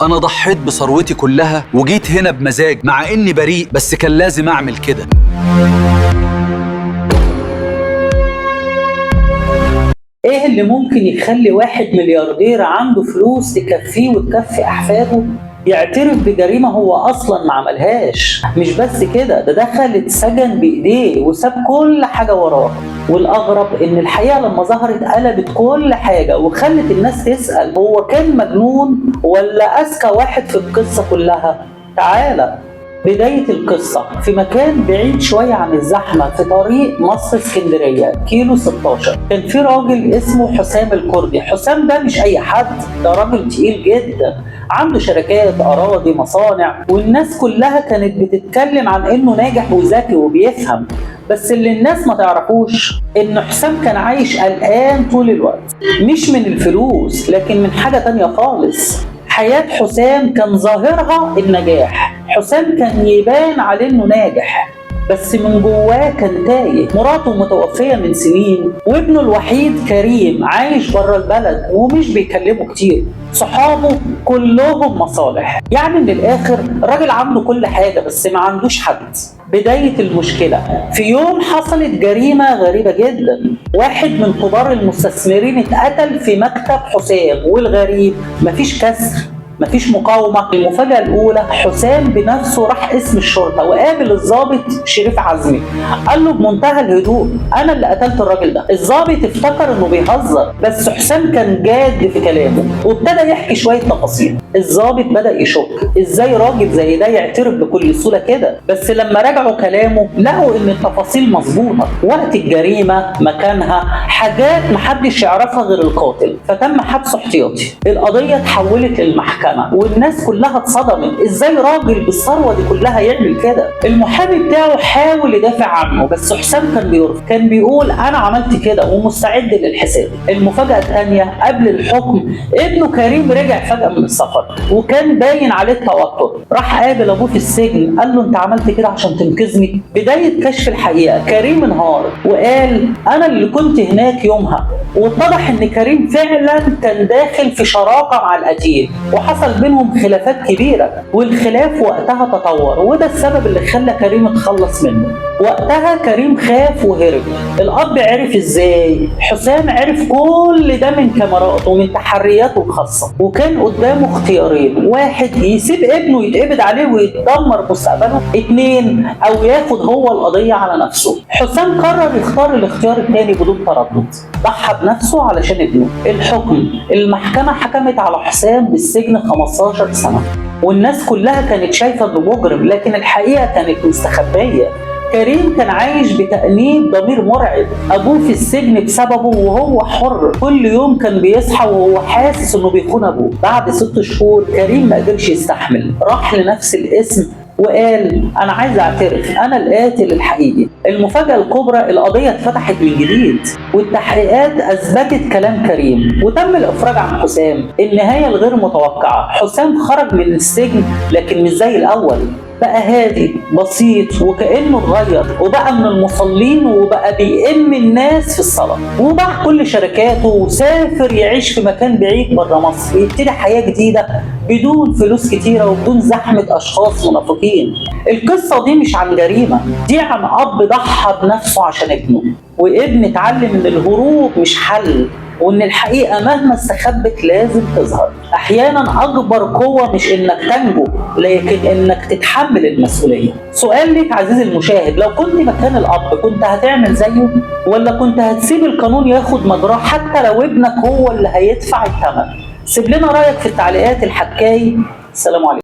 انا ضحيت بثروتي كلها وجيت هنا بمزاج، مع اني بريء بس كان لازم اعمل كده. ايه اللي ممكن يخلي واحد ملياردير عنده فلوس تكفيه وتكفي احفاده يعترف بجريمة هو اصلا ما عملهاش؟ مش بس كده، ده دخل اتسجن بايديه وساب كل حاجة وراه. والاغرب ان الحقيقة لما ظهرت قلبت كل حاجة وخلت الناس تسأل هو كان مجنون ولا اذكى واحد في القصة كلها؟ تعالى بداية القصة في مكان بعيد شوية عن الزحمة، في طريق مصر اسكندرية كيلو 16، كان في راجل اسمه حسام الكردي. حسام ده مش أي حد، ده راجل تقيل جدا، عنده شركات، أراضي، مصانع، والناس كلها كانت بتتكلم عن إنه ناجح وذكي وبيفهم. بس اللي الناس ما تعرفوش إن حسام كان عايش قلقان طول الوقت، مش من الفلوس لكن من حاجة تانية خالص. حياة حسام كان ظاهرها النجاح، حسام كان يبان عليه انه ناجح، بس من جواه كان تايه. مراته متوفية من سنين، وابنه الوحيد كريم عايش بره البلد ومش بيكلمه كتير، صحابه كلهم مصالح. يعني من الاخر راجل عنده كل حاجة بس ما عندوش حد. بداية المشكلة في يوم حصلت جريمة غريبة جدا، واحد من كبار المستثمرين اتقتل في مكتب حسام، والغريب مفيش كسر، مفيش مقاومة. المفاجأة الأولى، حسام بنفسه راح اسم الشرطة وقابل الضابط شريف عزمي، قال له بمنتهى الهدوء أنا اللي قتلت الراجل ده. الضابط افتكر إنه بيهزر، بس حسام كان جاد في كلامه وابتدى يحكي شوية تفاصيل. الضابط بدأ يشك إزاي راجل زي ده يعترف بكل سهولة كده، بس لما راجعوا كلامه لقوا إن التفاصيل مظبوطة، وقت الجريمة، مكانها، حاجات محدش يعرفها غير القاتل، فتم حبسه احتياطي. القضية اتحولت للمحكمة والناس كلها اتصدمت، ازاي راجل بالثروه دي كلها يعمل كده؟ المحامي بتاعه حاول يدافع عنه، بس حسام كان بيرفض، كان بيقول انا عملت كده ومستعد للحساب. المفاجاة الثانية، قبل الحكم ابنه كريم رجع فجاة من السفر وكان باين عليه التوتر، راح قابل ابوه في السجن، قال له انت عملت كده عشان تنقذني. بداية كشف الحقيقة، كريم انهار وقال انا اللي كنت هناك يومها، واتضح ان كريم فعلا كان داخل في شراكة مع القتيل وحصل بينهم خلافات كبيرة، والخلاف وقتها تطور، وده السبب اللي خلى كريم اتخلص منه. وقتها كريم خاف وهرب. الأب عرف ازاي؟ حسام عرف كل ده من كاميراته ومن تحرياته الخاصة، وكان قدامه اختيارين: واحد، يسيب ابنه يتقبض عليه ويتدمر مستقبله، اتنين، او ياخد هو القضية على نفسه. حسام قرر يختار الاختيار الثاني بدون تردد، ضحى بنفسه علشان ابنه. الحكم، المحكمة حكمت على حسام بالسجن 15 سنة، والناس كلها كانت شايفة انه مجرم، لكن الحقيقة كانت مستخبية. كريم كان عايش بتأنيب ضمير مرعب، أبوه في السجن بسببه وهو حر، كل يوم كان بيصحى وهو حاسس إنه بيخون أبوه. بعد 6 شهور كريم ما قدرش يستحمل، راح لنفس الاسم وقال أنا عايز أعترف، أنا القاتل الحقيقي. المفاجأة الكبرى، القضية اتفتحت من جديد والتحقيقات أثبتت كلام كريم وتم الإفراج عن حسام. النهاية الغير متوقعة، حسام خرج من السجن لكن مش زي الأول، بقى هادي بسيط وكأنه اتغير، وبقى من المصلين وبقى بيئم الناس في الصلاة، وباع كل شركاته وسافر يعيش في مكان بعيد بره مصر، يبتدي حياة جديدة بدون فلوس كتيرة وبدون زحمة أشخاص منافقين. القصة دي مش عن جريمة، دي عن أب ضحى بنفسه عشان ابنه، وابن اتعلم إن الهروب مش حل، وإن الحقيقة مهما استخبت لازم تظهر. أحيانا أكبر قوة مش إنك تنجو، لكن إنك تتحمل المسؤولية. سؤال ليك عزيزي المشاهد، لو كنت مكان الأب كنت هتعمل زيه، ولا كنت هتسيب القانون ياخد مجراه حتى لو ابنك هو اللي هيدفع الثمن؟ سيب لنا رأيك في التعليقات. الحكاي، السلام عليكم.